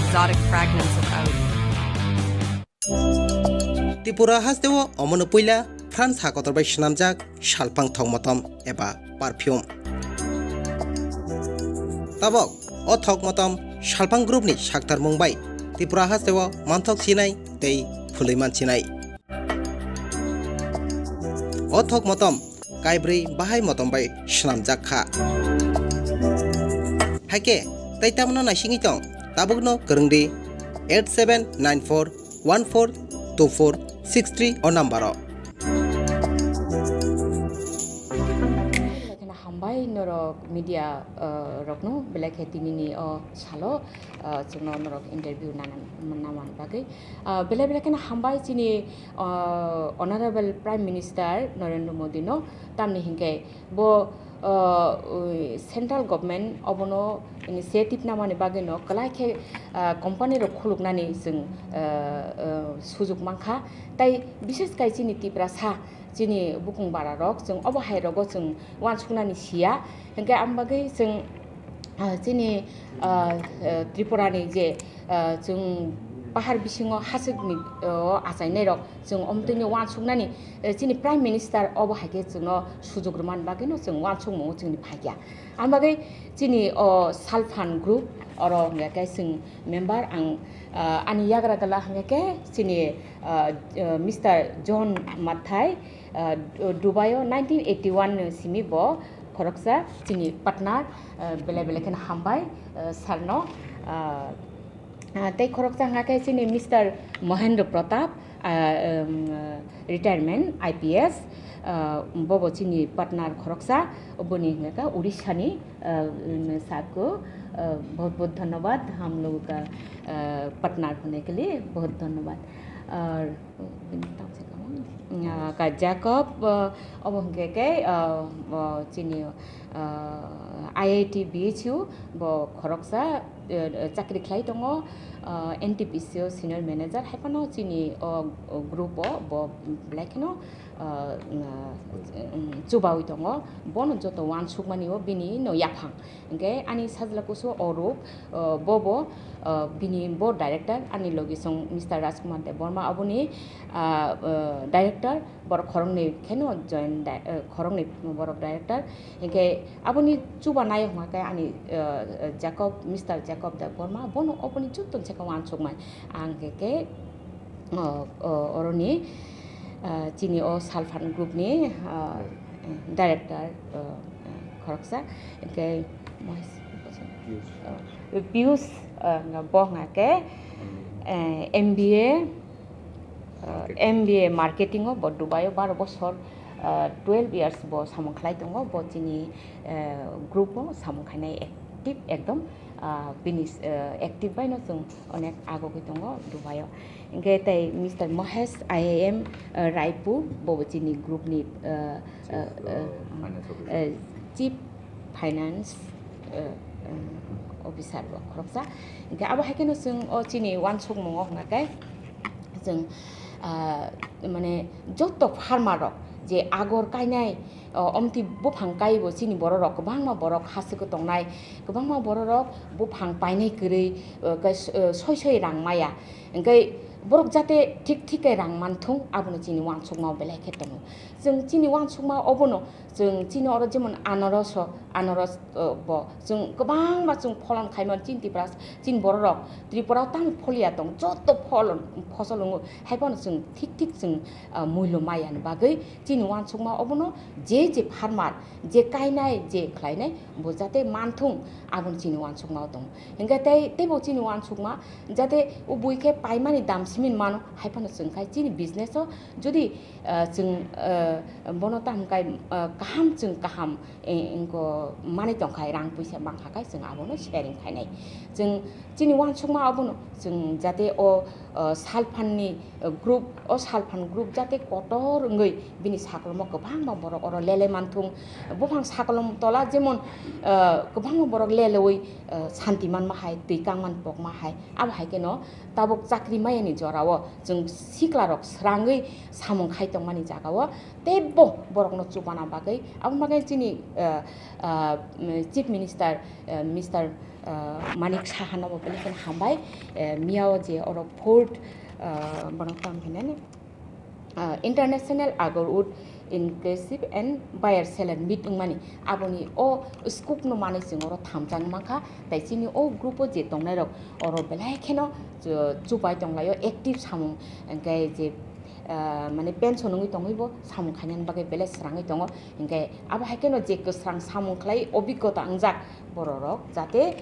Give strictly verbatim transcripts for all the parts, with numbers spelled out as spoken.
exotic fragrance of oud. Tripura hasteo omono puila France hakotor bai swnamjak salphang thokmotom eba perfume. Tabok o thokmotom salphang group ni saktarmung bai Tripura hasteo manthok sinai tei phulwi man sinai. O thokmotom kaibrwi bahai motom bai swnamjak kha. Haikhe tei tamno naisingwi tong, tabukno kwrwng di eight seven nine four one four two four six three o number o. Kheno hambai norok media, uh, rokno belai khe tinini o salo, uh, chwngno norok interview nana, namani bagwi. Uh, belai belai kheno hambai chini, uh, Honorable Prime Minister Narendra Modi no, tamni hinkhe bo, uh, ui, central government obono initiative namani bagwi no kwlai khe, uh, company rok khuluknani chwng, uh, uh, sujuk mankha. Tai bishes kai chini Tiprasa, chini bukung bara rok chwng obo hai rogo chwng uansuknani siya. Hinkhe ang bagwi chwng, ah, chini, ah, ah, Tripura ni je, ah, chwng pahar bisingo haswk ni, ah, o achainai rok chwng omtwino uansuknani, eh, chini Prime Minister obo hai khe chwngno sujuk rwmani bagwino chwng uansukmung chwngni phaikya. Ang bagwi chini o Salphan group oro hwnkhe chwng member ang, ah, ani yagra gala hwnkhe chini, ah, ah, Mister John Mathai, ah, Dubai o nineteen eighty one ni simi bo khoroksa chini partner, ah, belai belai kheno hambai, ah, sir no, ah, ah, tei khoroksa hwnkhe chini Mister Mohendra Pratap, ah, um, retirement I P S, ah, bobo chini partner khoroksa, boni hwnkhe Odisha ni, ah, um, sakho, ah, bahut bahut dhanyabad, hum logo ka, ah, partner hone ke liye bahut dhanyabad. Ar, bini tang se kamo, ah, ka Jacob, ah, obo hwnkhe khe, ah, ah, chini, ah, I I T B H U bo khoroksa, eh, chakri khlai tongo, ah, N T P C o senior manager, hai phano chini o, o group o bo belai kheno, ah, ah, um, chubaui tongo, bono joto uansukmani o bini no yaphang. Hwnkhe ani sajla kusu Orup, ah, bobo, ah, bini bo director, ani logi song Mister Rajkumar Debbarma aboni, ah, ah, director, borok khoroknwi kheno join di-, ah, khoroknwi borok director. Hinkhe aboni chuba nayo hwnkhe ani, ah, ah, Jacob, Mister Jacob Debbarma, bono oboni jottoni saka uansukmai. Ang khe khe, ah, ah, oroni, ah, chini o Salphan group ni, ah, director, ah, khoroksa, hinkhe Mohis, Piyush. Ah, Piyush, ah, bo hwnkhe, eh, M B A, ah, Marketing. M B A marketing o bo Dubai o baro bosor, ah, twelve years bo samung khlai tongo, bo chini, eh, group o samung khainai active ekdom, ah, bini, eh, active bai no chwng onek agogwi tongo Dubai o. Hinkhe tei Mister Mahesh I I M, eh, Raipur, bobo chini group ni, eh, Chief, eh, eh, eh, Finance Officer. Eh, Chief Finance, eh, eh, Officer bo khoroksa. Hinkhe abo hai kheno chwng o chini uansukmung o hwnkha khe chwng, ah, mane joto farmer rok je agor kainai, o, omtwi buphang kaibo chini bororok, kwbangma borok hasiko tongnai, kwbangma bororok buphang painai kwrwi, o, kai, o, soi soi rang maya. Hinkhe borok jate thik thik khe rang manthung, abono chini uansukma belai khe tongo. Chwng chini uansukma obono, chwng chini oro jemon anaros o, anaros, o, bo chwng kwbangma chwng pholon khaimani chini Tipra, chini bororok Tripura o tamo pholiya tong, joto pholon, phosol wngo, hai phano chwng thik thik chwng, ah, muilo maya ni bagwi chini uansukma obono je je farmer, je kainai, je khlainai, bo jate manthung, abono chini uansukma o tongo. Hinkhe tei, teibo chini uansukma jate o bui khe paimani dam simi mano, hai phano chwng khai chini business o jodi, ah, chwng, ah, bono tamo kai, ah, kaham chwng kaham, eh, wngkha manwi tongkha, rang puisa mankha khe chwng abono sharing khainai. Chwng chini uansukma abono chwng jate o, o, Salphanni, o, group, o Salphan group jate kotor wngwi bini sakolmo kwbangma borok oro lele manthung. Buphang sakolom tola jemon, o, kwbangma borok lelewi, o, santi manma hai, twi kangman pokma hai. Abo hai kheno tabuk chakri mayani jorao chwng siklarok srangwi samung khai tongmani jagao teibo borokno chubana bagwi, aboni bagwi chini, o, o, Chief Minister, o, Mister Manik Saha no bo belai kheno hambai. Miyao je oro fourth, bono tamo hinani, International Agarwood Inclusive and Buyer Seller Meet wngmani, aboni o scope no manwi chwng oro thamjak mankha. Tai chini o group o je tongnai rok oro belai kheno chubai tonglaio, active samung, hwnkhe je mane pension wngwi tongwi bo samung khainani bagwi belai srangwi tongo. Hwnkhe abo hai kheno je kwsrang samung khlai, obiggota wngjak borok rok, jate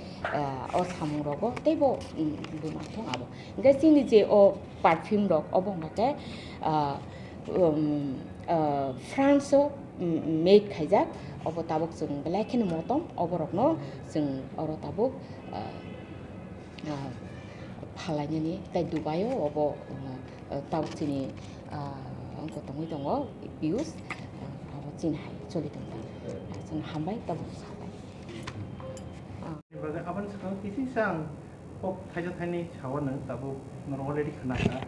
o samung rogo teibo buma thung abo. Hwnkhe chini je o perfume rok obo hwnkhe France o made khaijak, obo tabuk chwng belai kheno motom oborokno chwng oro tabuk phalai nani tai Dubai o obo tabuk chini wngkha tongwi tongo views, abo chini hai choli tongkha. Chwng hambai tabuk sabai. Bagwi aboni swkang kisi sang kok thaisa thainwi sawa nwng tabuk norok already khna kha.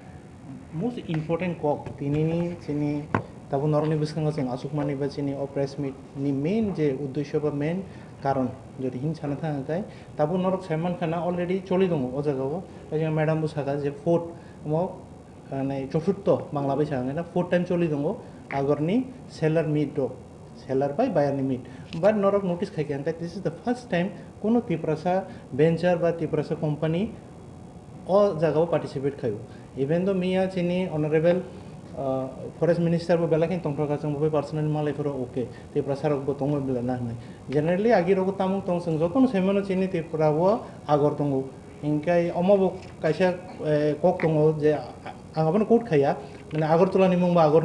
Most important kok tinini chini tabuk norokni bwskango chwng achukmani ba chini o press meet ni main je uddesho ba main karon jodi hin sana thang khe tabuk norok sai mankha na already choli tongo o jagao. Tai madam bo saka je food mo nai chothurto Bangla bai saka na food time choli tongo agorni seller meet rok. Seller bai buyer ni meet. But norok notice khai khe, hwnkhe this is the first time kuno Tiprasa venture ba Tiprasa company o jaga o participate khaio. Even though miya chini honorable forest minister bo belai khe tongthok kha, chwng bo bai personally malai phuru okay, Tiprasa rok bo tongo belai na hwnwi. Generally agi rogo tamung tong, chwng jotono sai mano chini Tripura o agor tongo. Hingkai omo bo kaisa kok tongo je ang abono quote khaiya, mane Agartala ni mung bo agor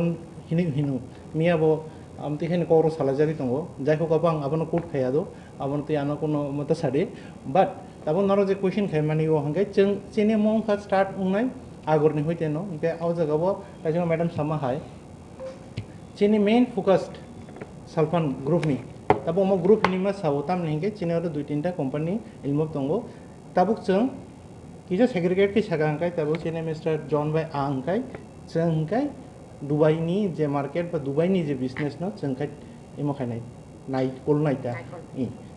hini hino. Miya bo amtwi khe kok rok salai jagwi tongo. Jai hok abo ang abono quote khaiya do, abono twi ano kuno mata sadi. But abo norok je question khaimani o hingkai chwng chini mung kha start wngnai agor ni hoite no. Hingkai o jaga bo kaisa madam sama hai chini main focused Salfan group ni. Tabo omo group hinwi ma sao tamni hingkai chini oro dui tinta company involve tongo. Tabuk chwng kisa segregate khe saka hwnkhe tabuk chini Mister John bai ang hwnkhe chwng hwnkhe Dubai ni je market ba Dubai ni je business no chwng khe imo khainai nai kol nai ta.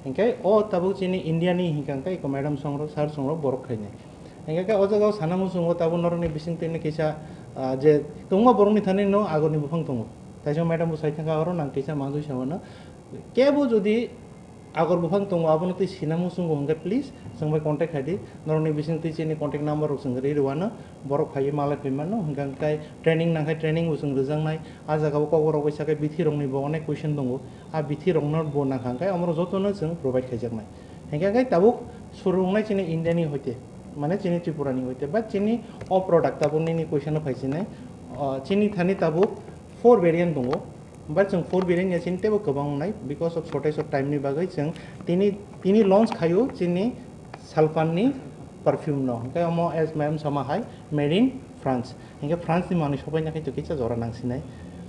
Hwnkhe o tabuk chini India ni hwnkha hwnkhe eko madam songrok sir songrok borok khainai. Hwnkhe o jaga o sana muchungo tabuk norok ni bising twi kisa je tongma borok ni thani no agor ni buphang tongo. Taisa madam bo sai thangkha oro nang kisa manjui sa mano. Kebo jodi agor buphang tongo, abono twi sina muchungo hwnkhe please chwng bai contact khai di. Norokni bising twi chini contact number rok chwng ri rwano, borok phaiwi malai phai mano, hwnkhe hwnkhe training nangkhe training bo chwng rwjaknai. A jaga o Kokborok bai sakai bithi rokni bo onek question tongo, a bithi rokno bo nangkha hwnkhe omorok jotono chwng provide khaijaknai. Hwnkhe hwnkhe tabuk suru wngnai chini India ni hoite, mane chini Tripura ni hoite, but chini o product tabuk nini question o phai sinai, chini thani tabuk four variant tongo. But chwng four variant ya chini teibo kwbang wngnai because of shortage of time ni bagwi chwng tini tini launch khaio chini Salfan ni perfume no. Hwnkhe omo as madam sama hai made in France. Hwnkhe France ni manwi sopai na khe to kisa jora nang sinai.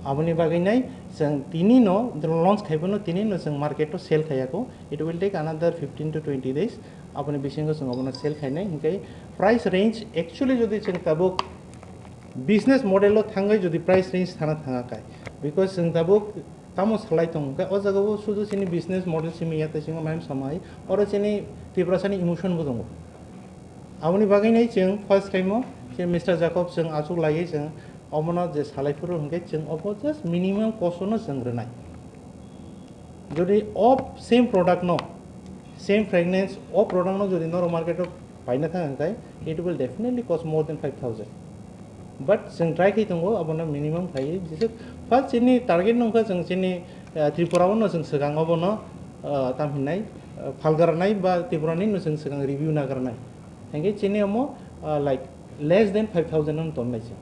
Aboni bagwi nai chwng tini no launch khaibo no tini no chwng market o sell khaiya kho. It will take another fifteen to twenty days. Aboni bisingo chwng abono sell khainai. Hwnkhe price range actually jodi chwng tabuk business model o thangwi jodi price range thana thanga kai, because chwng tabuk tamo salai tongo, hwnkhe o jaga o sudu chini business model simi ya, tei chini maim samai oro chini Tiprasa ni emotion bo tongo. Aboni bagwi nai chwng first time o chini Mister Jacob chwng achuk laiwi chwng omono je salai phuru hwnkhe chwng obo just minimum cost o no chwng rwnai. Jodi o same product no, same fragrance o product no jodi norok market o paina thang hwnkhe, it will definitely cost more than five thousand. But chwng try khai tongo, abono minimum khai jesa first chini target nungkha chwng chini Tripura o no chwng swkang obono tam hinai phalgarnai ba Tripura ni no chwng swkang review nagarnai. Hingke chini omo, ah, like, less than five thousand no tongnai se.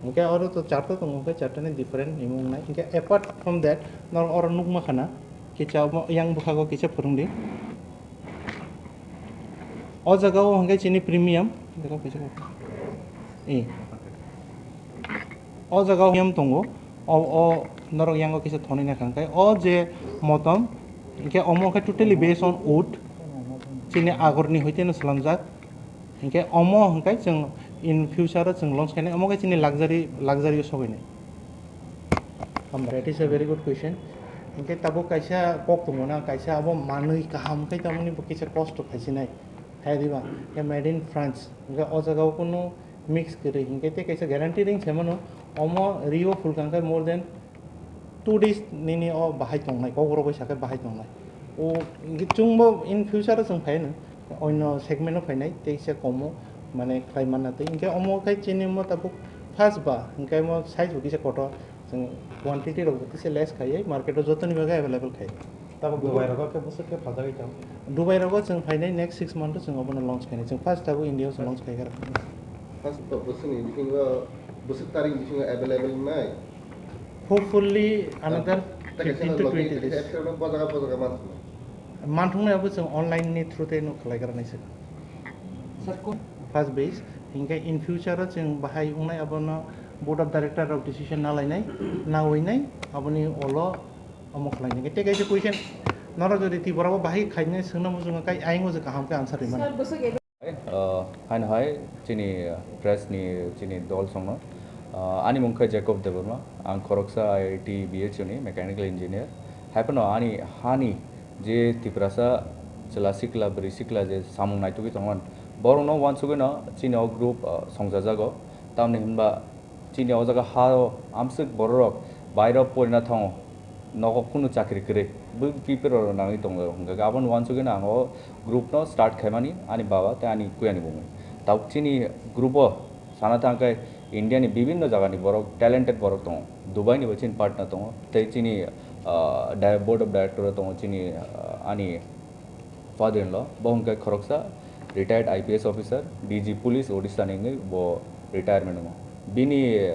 Hingke oro to charta tongo, hingke charta ni different imo wngnai. Hingke apart from that, nor oro nukma khana, kicha omo yang bwkhago kisa phwrwngdi. O jaga o hingke chini premium, eh. O jaga o yam tongo, o, o norok yango kisa thonwi nakha, hwnkhe o je motom, hwnkhe omo khe totally based on wood, chini agorni hoite no swlamjak, hwnkhe omo hwnkhe chwng in future o chwng launch khainai, omo khe chini luxury, luxury o sogwi nai. Hambai. That is a very good question. Hingke tabuk kaisa kok tongo na, kaisa abo manwi kaham khe tamoni bo kisa kosto khaisinai. Hai diba? Hingke made in France. Hingke o jaga o kunu mix kwrwi. Hingke tei kaisa guarantee ring se mano, omo rio phulkang khe more than two days nini o bahai tongnai, kok rogwi sakhe bahai tongnai. O hingke chwngbo in future o chwng phaino onno segment o phainai, tei se komo mane khlai manna tei. Hingke omo khe chini mo tabuk first ba, hingke mo size bo kisa kotor. Chwng quantity rok bo kisa less khaiwi market o jotoni bagwi available khai. Tabuk Dubai rogo khe bwswk khe phaljagwi tong? Dubai rogo chwng phainai next six month o chwng obono launch khainai. Chwng first tabuk India o chwng launch khai kha. First bo bwswkni bisingo, bwswk tarik bisingo available nai? Hopefully another fifteen to twenty days. Bojaga bojaga manthoknai? Manthoknai abo chwng online ni through tei no khlai gra nai se. First base, hingke in future o chwng bahai wngnai abono board of director rok decision nalainai, naoinai, aboni olo omo khlainai. Tei kaisa question, norok jodi Tripura o bahai khainai swngna muchungo kai ayang o je kaham khe answer rimani. Uh, haino hai chini press ni chini dol songno. Uh, ani mung khe Jacob Debbarma, ang khoroksa I I T B H U ni mechanical engineer. Haiphano ani hani je Tiprasa chwla sikla bwrwi sikla je samung naitugwi tongmani, borokno uansugwino chini o group, uh, songchajago. Tamni hinba chini o jaga ha o amswk bororok bairo porina thango, nogo kunu chakri kwrwi, bo B P L rok nangwi tongo. Hwnkhe aboni uansugwino ang o group no start khaimani ani baba tei ani kuyani bumung. Tabuk chini group o sana thangkhe India ni bibinno jaga ni borok, talented borok tongo. Dubai ni bo chini partner tongo tei chini, ah, di-, board of director o tongo chini, ah, ani father-in-law, bo hwnkhe khoroksa retired I P S officer, D G police Odisha ni wngwi bo retirement wngo. Bini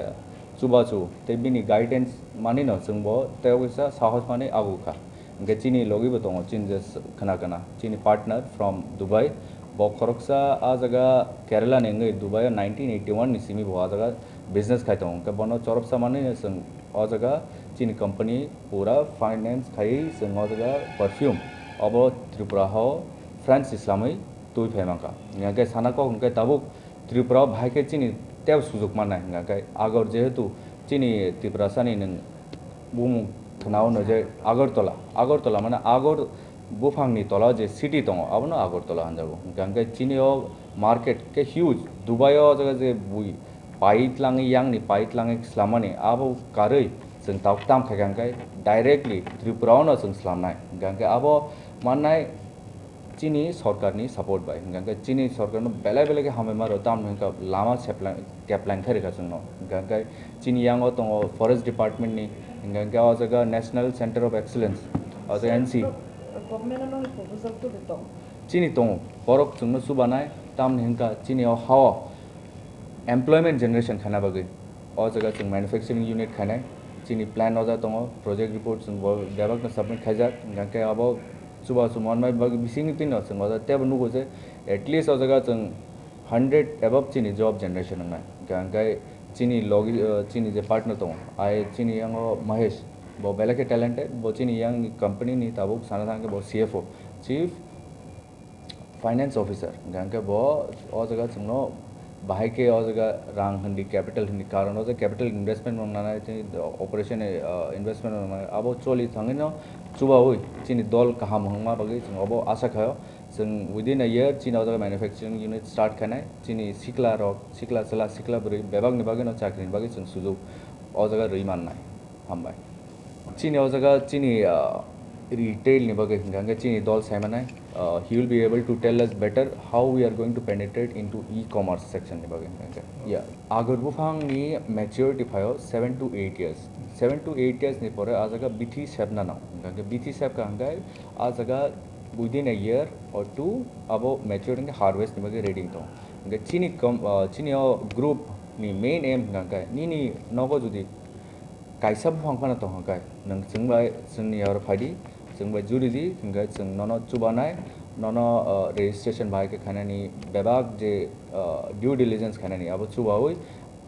chubachu tei bini guidance manwino chwng bo tei o kisa sahos manwi ago kha. Hwnkhe chini logi bo tongo, chini je s-, khna khna, chini partner from Dubai, bo khoroksa a jaga Kerala ni wngwi Dubai o nineteen eighty one ni simi bo a jaga business khai tongo. Hwnkhe bono choroksa manwino chwng o jaga chini company pura finance khaiwi chwng o jaga perfume obo Tripura hao franchise lamwi twi phai mankha. Hingkhe sana kok hingkhe tabuk Tripura o bahai khe chini tei sujuk mannai, hingkhe Agar jehetu chini Tiprasani nwng bumung khwnao no je Agartala, Agartala mane Agar buphangni tola je city tongo abono Agartala hinjago. Hingkhe chini o market khe huge, Dubai o jaga je bui pai tlangwi, yangni pai tlangwi swlammani, abo karwi chwng tabuk tam khaikha hwnkhe directly Tripura-o no chwng swlamnai. Hwnkhe abo mannai chini sorkarni support bai. Hwnkhe chini sorkarno belai belai khe hambai ma rw, tamoni hwnkhe lama sepla-, kepline khe rwkha chwngno. Hwnkhe chini yango tongo Forest Department-ni, hwnkhe o jaga National Center of Excellence, o jaga N C. Government-no noni proposal tubui tong? Chini tongo, borok chwngno chubanai, tamoni hwnkha chini o ha-o employment generation khaina bagwi. O jaga chwng manufacturing unit khainai, chini plan o jaga tongo, project report chwng bo bebakno submit khaijak, hwnkhe abo chubachu manbai bagwi bisingni twino chwng o jaga teibo nugo je at least o jaga chwng hundred above chini job generation wngnai. Hwnkhe chini logi, uh, chini je partner tongo, ai chini yango Mahesh, bo belai khe talented, bo chini yang company ni tabuk sana thangkhe bo C F O, Chief Finance Officer, hingkha hingkhe bo o jaga chwngno bahai khe o jaga rang hindi, capital hindi, karon o jaga capital investment rok nanai, tei operation, ah, investment rok nanai, abo choli thangwino chubaui chini dol kaham wngma bagwi chwng obo asa khaio. Chwng within a year chini o jaga manufacturing unit start khainai, chini sikla rok, sikla chwla, sikla bwrwi bebakni bagwino chakrini bagwi chwng sujuk o jaga rwi mannai. Hambai. Chini o jaga chini, ah, retail ni bagwi hwnkha hwnkhe chini dol sai manai, ah, he will be able to tell us better how we are going to penetrate into e-commerce section ni bagwi hwnkha hwnkhe. Yeah. Agar buphang ni maturity phaio seven to eight years. Seven to eight years ni pore a jaga bithi sepna nang. Hwnkha hwnkhe bithi sepkha hwnkhe a jaga within a year or two abo mature hwnkhe harvest ni bagwi ready tong. Hwnkhe chini kom-, ah, chini o group ni main aim hwnkha hwnkhe nini nogo jodi kaisa buphang phano tongkha kai, nwng chwng bai, chwngni aro phaidi, chwng bai juri di, hwnkhe chwng nono chubanai, nono, uh, registration bahai khe khainani bebak je, uh, due diligence khainani abo chubaui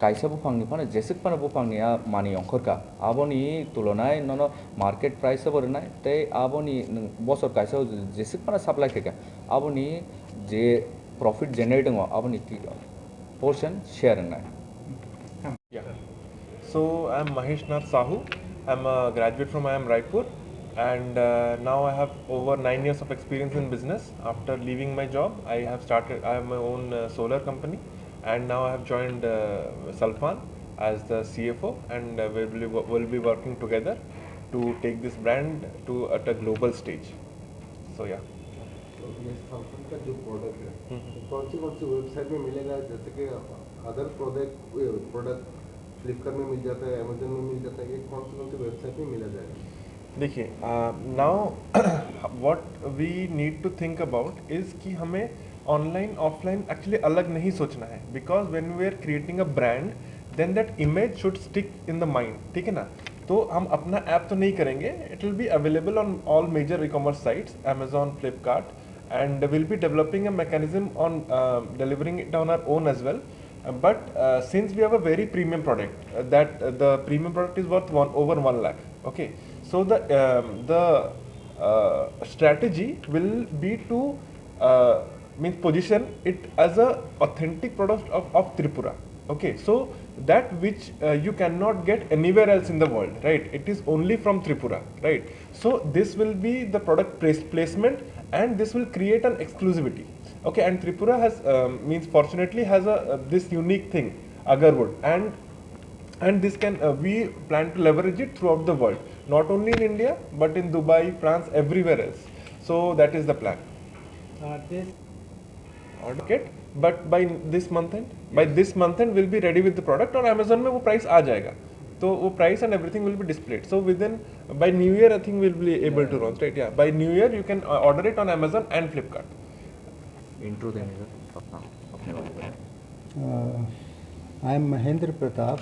kaisa buphangni phano jeswk phano buphangni a mani ongkhorkha, aboni tulonai nono market price abo rwnai, tei aboni nwng bosor kaisa o jeswk phano supply khaikha, aboni je profit generate wngo, aboni ki-, portion share wngnai. Yeah. So, I'm Mahesh Nath Sahu. I'm a graduate from I I M Raipur. And uh, now I have over nine years of experience in business. After leaving my job, I have started, I have my own uh, solar company, and now I have joined uh, Salpan as the C F O, and uh, we'll, be, we'll be working together to take this brand to at a global stage. So, yeah. तो ये थाउजेंड का जो प्रोडक्ट है हम्म। तो कौन सी कौन सी वेबसाइट में मिलेगा? जैसे कि अदर प्रोडक्ट प्रोडक्ट फ्लिपकार्ट में मिल जाता है, अमेजोन में मिल जाता है, ये कौन सी कौन सी वेबसाइट में मिला जाएगा? देखिए, now what we need to think about is कि हमें ऑनलाइन ऑफलाइन एक्चुअली अलग नहीं सोचना है, because when we are creating a brand, then that image should stick in the mind. ठीक है ना? तो हम अपना ऐप तो नहीं करेंगे, it will be available on all major e-commerce sites, Amazon, Flipkart, and we'll be developing a mechanism on uh, delivering it on our own as well. Uh, but uh, since we have a very premium product, uh, that uh, the premium product is worth one over one lakh. Okay, so the um, the uh, strategy will be to uh, means position it as a authentic product of, of Tripura. Okay, so that which uh, you cannot get anywhere else in the world, right? It is only from Tripura, right? So this will be the product place placement, and this will create an exclusivity. Okay, and Tripura has um, means fortunately has a uh, this unique thing, agarwood, and and this can uh, we plan to leverage it throughout the world, not only in India but in Dubai, France, everywhere else. So that is the plan. Uh, this Order it, but by this month end, by this month end we'll be ready with the product. और अमेजोन में वो प्राइस आ जाएगा, तो वो price and everything will be displayed. So within by New Year I think we'll be able to launch, right? Yeah, by New Year you can uh, order it on Amazon and Flipkart. Intro देंगे सर अपना अपने बारे में। Uh, I am Mahendra Pratap,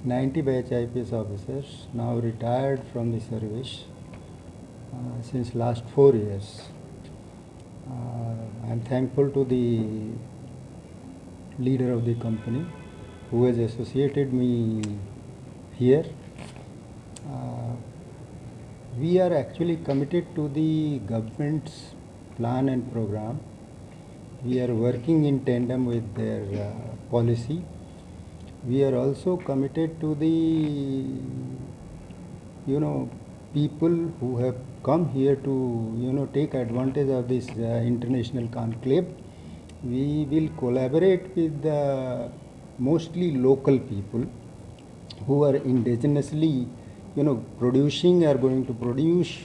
ninety batch I P S officer, now retired from the service uh, since last four years. Uh, I am thankful to the leader of the company who has associated me here. Uh, we are actually committed to the government's plan and program. We are working in tandem with their uh, policy. We are also committed to the, you know, people who have come here to, you know, take advantage of this uh, international conclave. We will collaborate with the mostly local people who are indigenously, you know, producing, are going to produce,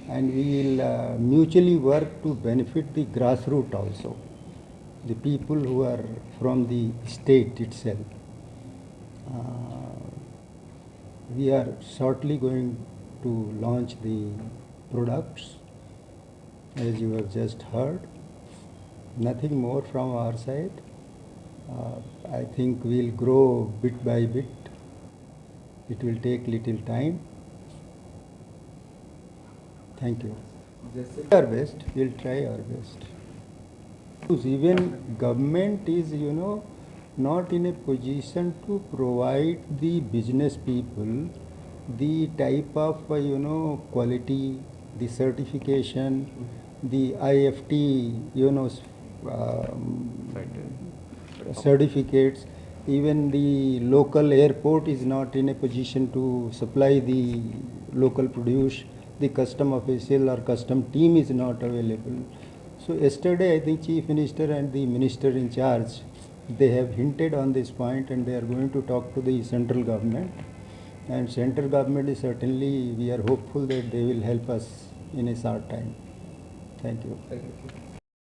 and we will uh, mutually work to benefit the grassroots also, the people who are from the state itself. Uh, we are shortly going to launch the products, as you have just heard. Nothing more from our side. Uh, I think we'll grow bit by bit. It will take little time. Thank you. Our best, we'll try our best. Because even government is, you know, not in a position to provide the business people the type of, uh, you know, quality, the certification, the I F T, you know, s- um, certificates. Even the local airport is not in a position to supply the local produce. The custom official or custom team is not available. So yesterday, I think Chief Minister and the minister in charge, they have hinted on this point, and they are going to talk to the central government. And central government is certainly, we are hopeful that they will help us in a short time. Thank you.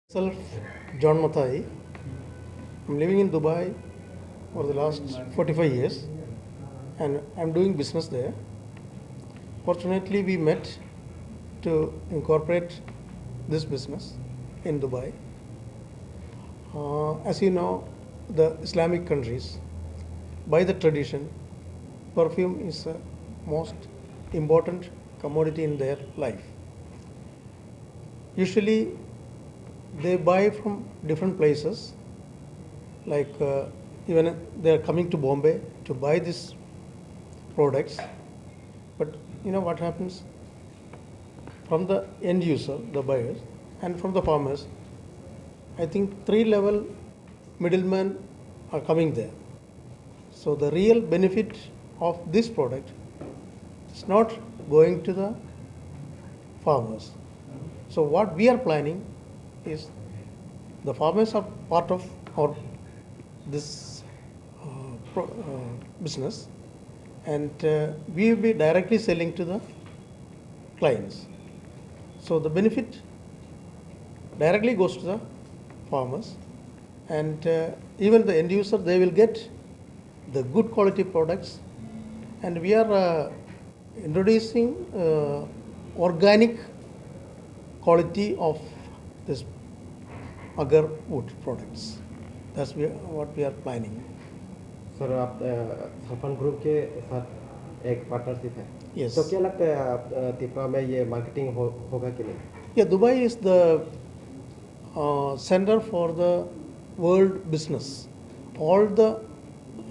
Myself, John Mathai. I'm living in Dubai for the last forty-five years, and I'm doing business there. Fortunately, we met to incorporate this business in Dubai. Uh, as you know, the Islamic countries, by the tradition, perfume is the most important commodity in their life. Usually, they buy from different places, like uh, even they are coming to Bombay to buy these products. But you know what happens? From the end user, the buyers, and from the farmers, I think three level middlemen are coming there. So the real benefit of this product is not going to the farmers. So what we are planning is the farmers are part of our this uh, pro, uh, business, and uh, we will be directly selling to the clients. So the benefit directly goes to the farmers, and uh, even the end user, they will get the good quality products, and we are uh, introducing uh, organic quality of this agar wood products. That's we, what we are planning. Sir, आप सरफन ग्रुप के साथ एक पार्टनरशिप है। Yes. तो क्या लगता है आप, अ, त्रिपुरा में ये मार्केटिंग हो, होगा कि नहीं? Yeah, Dubai is the uh, center for the world business. All the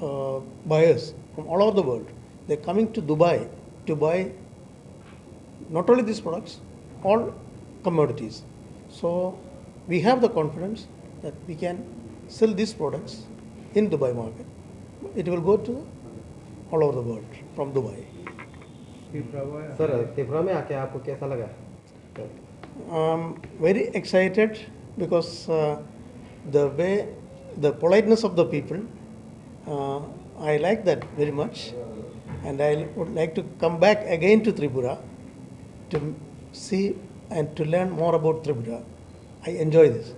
uh, buyers from all over the world, they're coming to Dubai to buy not only these products, all commodities. So we have the confidence that we can sell these products in Dubai market. It will go to all over the world from Dubai. Sir, Tripura में आके आपको कैसा लगा? I'm very excited because uh, the way, the politeness of the people, uh, I like that very much, and I would like to come back again to Tripura to see and to learn more about Tripura. I enjoy this.